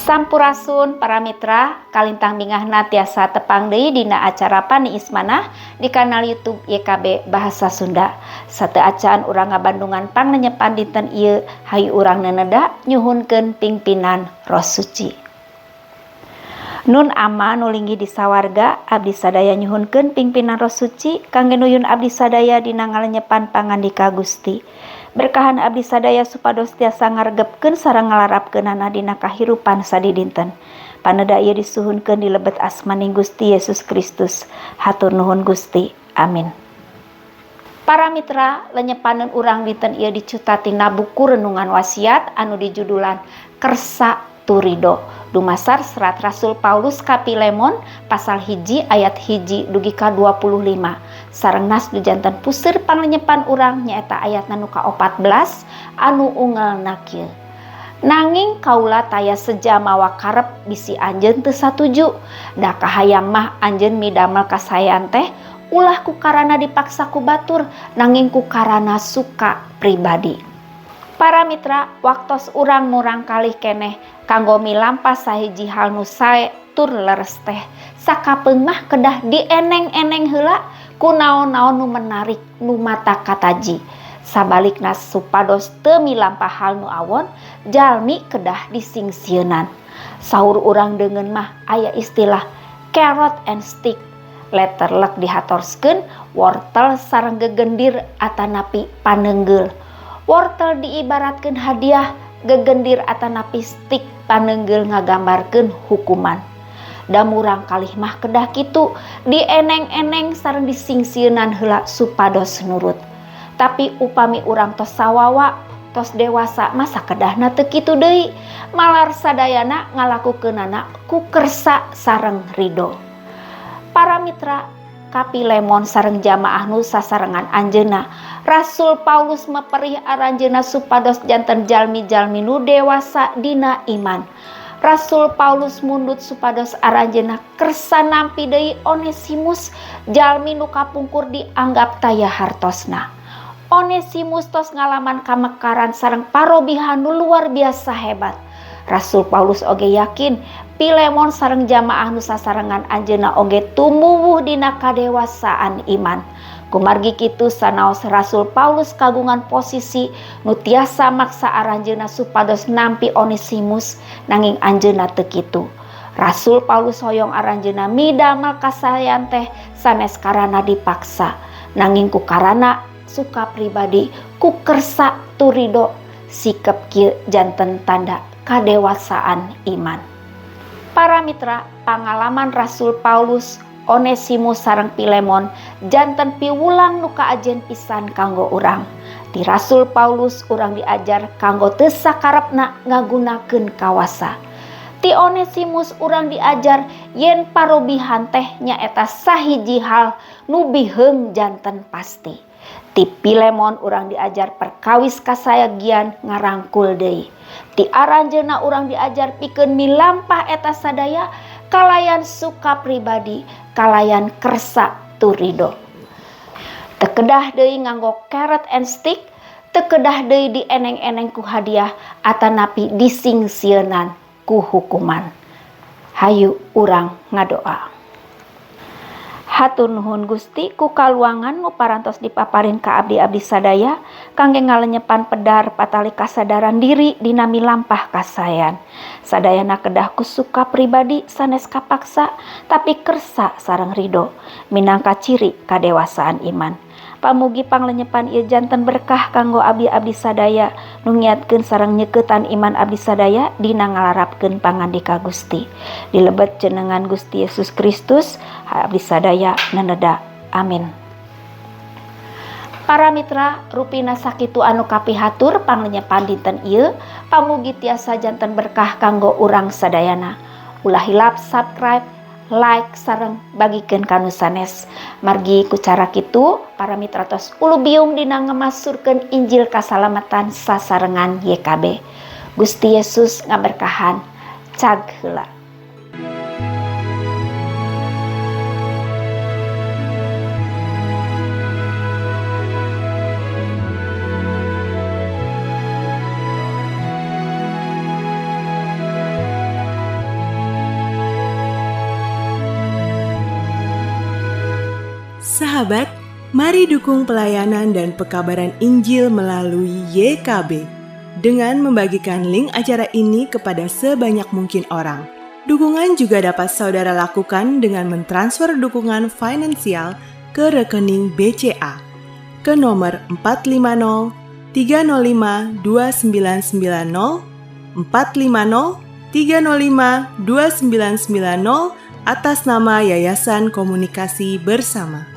Sampurasun para mitra, kalintang bingahna tiasa tepang deui dina acara Paniis Manah di kanal YouTube YKB Bahasa Sunda. Sateuacan urang ngabandungan panglenyepan dinten ieu, hayu urang neneda nyuhunkeun pingpinan Roh Suci. Nun Ama nu linggih di sawarga, abdi sadaya nyuhunkeun pingpinan Roh Suci kangge nuyun abdi sadaya dina ngalenyepan pangandika Gusti. Berkahan abdi sadaya supados tiasa ngaregepkeun sareng ngalarapkeunana dina kahirupan sadidinten. Paneda ieu disuhunkeun di lebet asmaning Gusti Yesus Kristus. Hatur nuhun Gusti. Amin. Para mitra, lenyepaneun urang dinten ieu dicuta tina buku Renungan Wasiat anu dijudulan Kersa Turido. Dumasar serat Rasul Paulus ka Pilemon pasal 1 ayat 1 dugi ka 25. Sareng nas nu janten puseur panglenyepan urang nyaeta ayatna nu ka-14 anu ungelna kieu. Nanging kaula taya seja mawa karep bisi anjeun teu satuju. Da kahayang mah anjeun midamel kasaean teh ulah ku karana dipaksa ku batur nanging ku karana suka pribadi. Para mitra, waktos urang murang kalih keneh kanggo milampah sahiji hal nu sae tur leres teh. Sakapeung mah kedah dieneng-eneng heula ku naon-naon nu menarik nu mata kataji. Sabalikna supados teu milampah hal nu awon, jalmi kedah disingsieunan. Saur urang deungeun mah aya istilah carrot and stick. Letterlek dihatorskeun wortel sareng gegendir atanapi paneunggeul. Wortel diibaratkeun hadiah, gegendir atanapi stik paneunggeul ngagambarkeun hukuman. Da murang kalih mah kedah kitu, dieneng-eneng sareng disingsieunan heula supados nurut. Tapi upami urang tos sawawa, tos dewasa masa kedahna teu kitu deui. Malar sadayana ngalakukeunana ku kersa sareng ridho. Para mitra, ka Pilemon sareng jamaah nu sasarengan anjeunna, Rasul Paulus meperih aranjeunna supados janten jalmi-jalmi nu dewasa dina iman. Rasul Paulus mundut supados aranjeunna kersa nampi deui Onesimus, jalmi nu kapungkur dianggap taya hartosna. Onesimus tos ngalaman kamekaran sareng parobihan nu luar biasa hebat. Rasul Paulus oge yakin Pilemon sareng jamaah nu sasarengan anjeunna oge tumuwuh dina kadewasaan iman. Kumargi kitu sanaos Rasul Paulus kagungan posisi nu tiasa maksa aranjeunna supados nampi Onesimus, nanging anjeunna teu kitu. Rasul Paulus hoyong aranjeunna midamel kasaean teh sanes karana dipaksa, nanging ku karana suka pribadi, ku kersa turido. Sikep kieu janten tanda kadewasaan iman. Para mitra, pangalaman Rasul Paulus, Onesimus sareng Pilemon janten piwulang nu kaajen pisan kanggo urang. Ti Rasul Paulus urang diajar kanggo teu sakarepna ngagunakeun kawasa. Ti Onesimus urang diajar yen parobihan teh nyaeta sahiji hal nu biheung janten pasti. Ti Pilemon urang diajar perkawis kasayagian ngarangkul deui. Ti aranjeunna urang diajar pikeun milampah eta sadaya kalayan suka pribadi, kalayan kersa turido. Teu kedah deui nganggo carrot and stick, teu kedah deui dieneng-eneng ku hadiah atanapi disingsieunan ku hukuman. Hayu urang ngadoa. Hatur nuhun Gusti ku kaluangan nu parantos dipaparin ka abdi-abdi sadaya kangge ngalenyepan pedar patali kasadaran diri dina milampah kasaean. Sadayana kedah ku suka pribadi sanes kapaksa tapi kersa sareng ridho minangka ciri kadewasaan iman. Pamugi panglenyepan ieu janten berkah kanggo abdi-abdi sadaya nu ngiatkeun sareng nyeuketan iman abdi sadaya dina ngalarapkeun pangandika Gusti. Dilebet jenengan Gusti Yesus Kristus, abdi sadaya neneda. Amin. Para mitra, rupina sakitu anu kapihatur panglenyepan dinten ieu, pamugi tiasa janten berkah kanggo urang sadayana. Ulah hilap subscribe, like sareng bagikeun ka nu sanes. Margi ku cara kitu para mitra tos ulubiung dina ngamasurkeun Injil kasalamatan sasarengan YKB. Gusti Yesus ngaberkahan. Cag heula. Sahabat, mari dukung pelayanan dan pekabaran Injil melalui YKB dengan membagikan link acara ini kepada sebanyak mungkin orang. Dukungan juga dapat saudara lakukan dengan mentransfer dukungan finansial ke rekening BCA ke nomor 450 305 2990 450 305 2990 atas nama Yayasan Komunikasi Bersama.